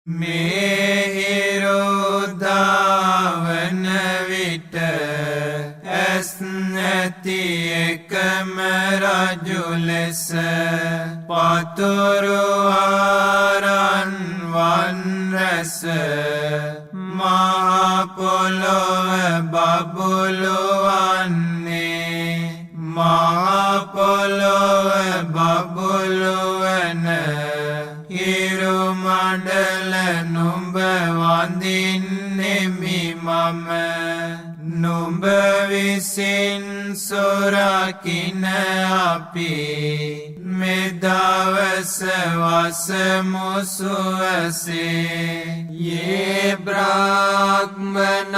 මේ හිරු ධාවන විට ඇස් නැති එකම රජු ලෙස පතුරු ආරන් වන් රැස මහ පොළොව බබළුවන්නේ, මහ පොළොව බබළුවන හිරු මණ්ඩල නුඹ වඳින්නෙමි මම. නුඹ විසින් සොරකින අපි මෙදවස වසමු සුවසේ. යේ බ්‍රාහ්මනා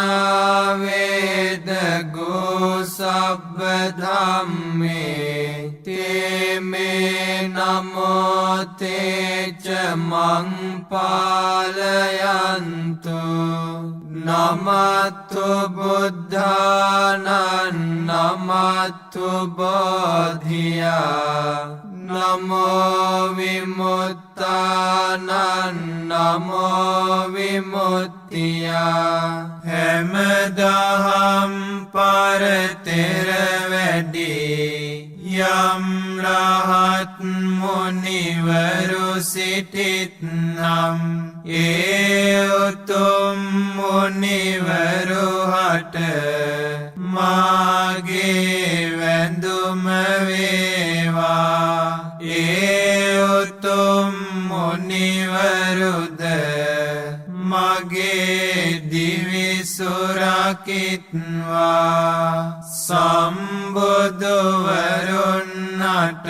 වේද ගෝ සබ්බ ධම්මේ තේ මේ නමෝ තේ ච මං පාලයන්තු. නමත්තු බුද්ධානං නමත්තු බෝධියා නමෝ විමුක්තානං නමෝ විමුක්තියා. හැමදහම් පරතෙර වැඩි යම් රහත් මුනිවරු සිටිත්නම් ඒ උතුම් මුනිවරු හට මාගේ වැඳුම වේවා. ඒ උතුම් මුනිවරුද මගේ දිවි සුරකිත්වා. සම්බුදුවරුන්නට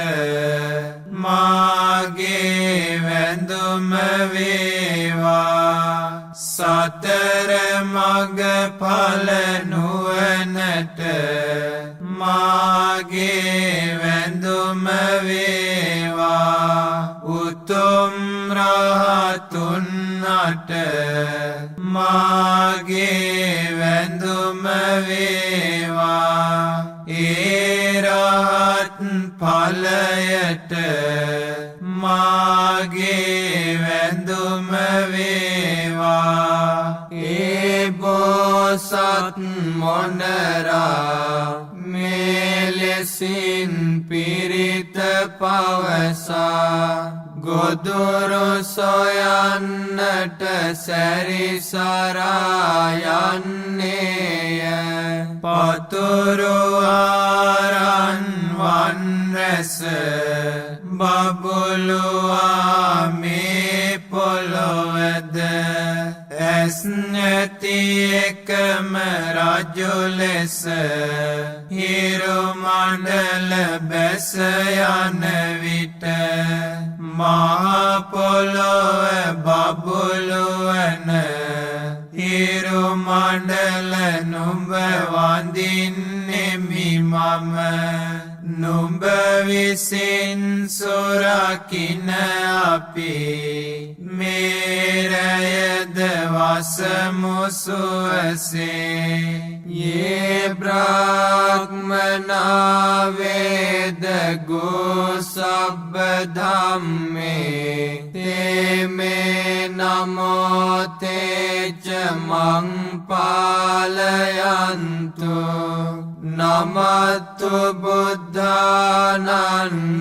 මාගේ වැඳුම වේවා. සතර මග ඵල නුවණට මාගේ වැඳුම වේවා. උතුම් රහතුන්නට මාගේ වැඳුම වේවා. ඒ රහත් ඵලයට මාගේ වැඳුම වේවා. ඒ බෝසත් මොනරා මේ ලෙසින් පිරිත පවසා ගොදුරු සොයන්නට සැරිසරා යන්නේය. පතුරු ආරන් වන් රැස බබළුවා මේ පොළොවද ඇස් නැති එකම රජු ලෙස හිරු මණ්ඩල බැස යන විට මහ පොළොව බබළුවන හිරු මණ්ඩල නුඹ වඳින්නෙමි මම. නුඹ විසින් සොරකින අපි මේ රැයද වසමු සුවසේ. යේ බ්‍රාහ්මනා වේද ගෝ සබ්බ ධම්මේ තේ මේ නමෝ තේ ච මං පාලයන්තු. නමත්තු බුද්ධානං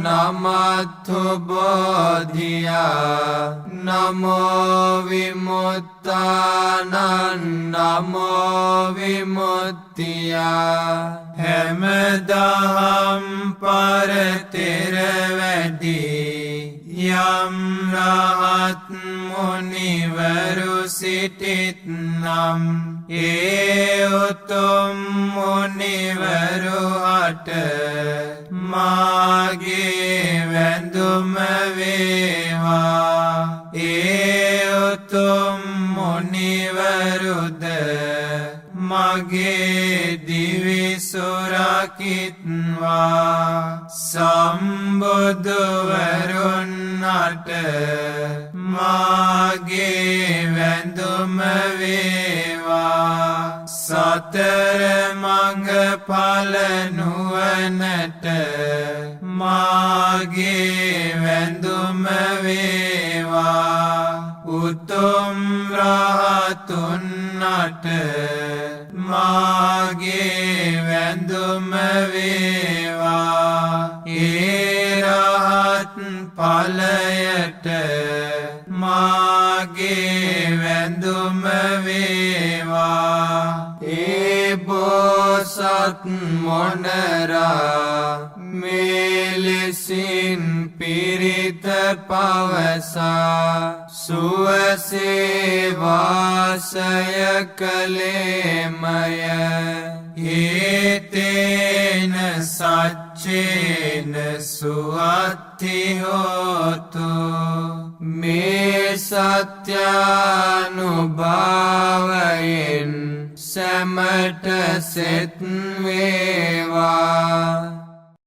නමත්තු බෝධියා නමෝ විමුක්තානං නමෝ විමුක්තියා. හැමදහම් පරතෙර වැඩි යම් රහත් මුනිවරු සිටිත්නම් ඒ උතුම් මුනිවරු හට මාගේ වැඳුම වේවා. ඒ උතුම් මුනිවරුද මගේ දිවි සුරකිත්වා. සම්බුදුවරුන්නට මාගේ වැඳුම වේවා. සතර මඟ ඵල නුවණට මාගේ වැඳුම වේවා. උතුම් උතුම් රහතුන්නට මාගේ වැඳුම වේවා. ඒ රහත් ඵලයට මාගේ වැඳුම වේවා. ඒ බෝසත් මොනරා මේ ලෙසින් පිරිත පවසා සුවසේ වාසය කළේමය. ඒතේන සච්චේන සුවත්ති හෝතු. මේ සත්‍යානුභාවයෙන් සැමට සෙත් වේවා.